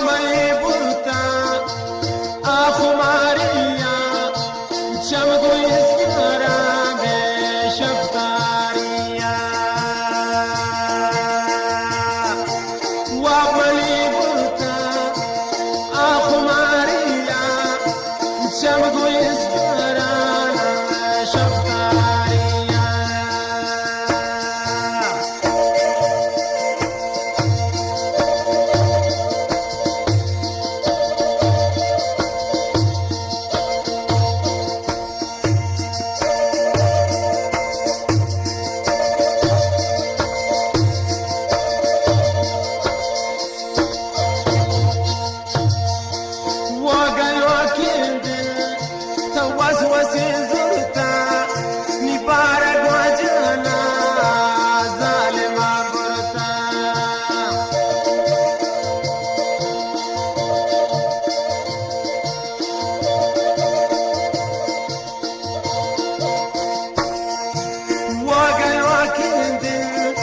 ملی بوتا آ خماریا، چم گویستارا بے شفتاریا۔ واب ملی بوتا آ خماریا، چم گویستارا شفتاریا۔ وگلوکیں دل تو وسوسے زرتا، نی پارگ واجہانا ظالما برتا۔ وگلوکیں دل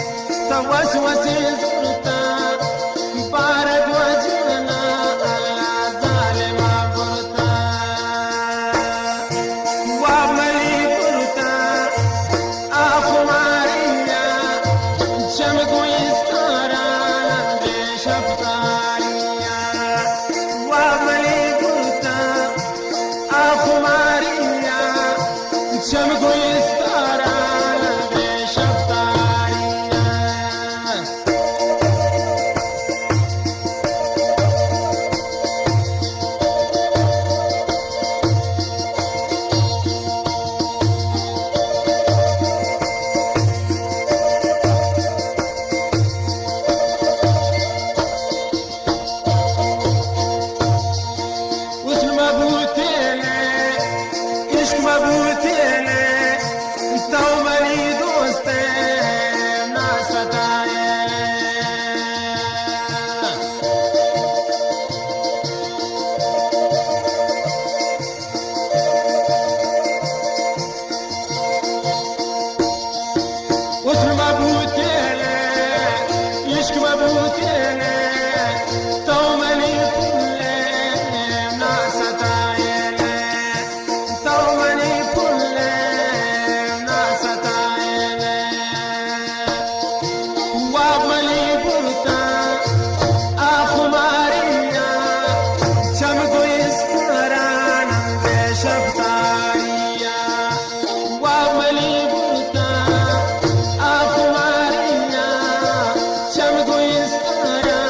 تو وسوسے زرتا، پارگ واجہانا اللہ ظالما برتا۔ واب ملی برتا آ خماریا، چم گویستارا نندے شفتاریا۔ واب ملی برتا آ خماریا، چم گویستارا نندے شفتاریا۔ حسن مبوتینے، عشق مبوتینے، تو منی دوستے نا ستائینے۔ حسن مبوتینے، عشق مبوتینے، تو منی پلے نا ستائینے، تو منی پلے نا ستائینے۔ واب ملی برتا آ خماریا، چم گویستارا نندے شفتاریا۔ واب ملی برتا آ خماریا، چم گویستارا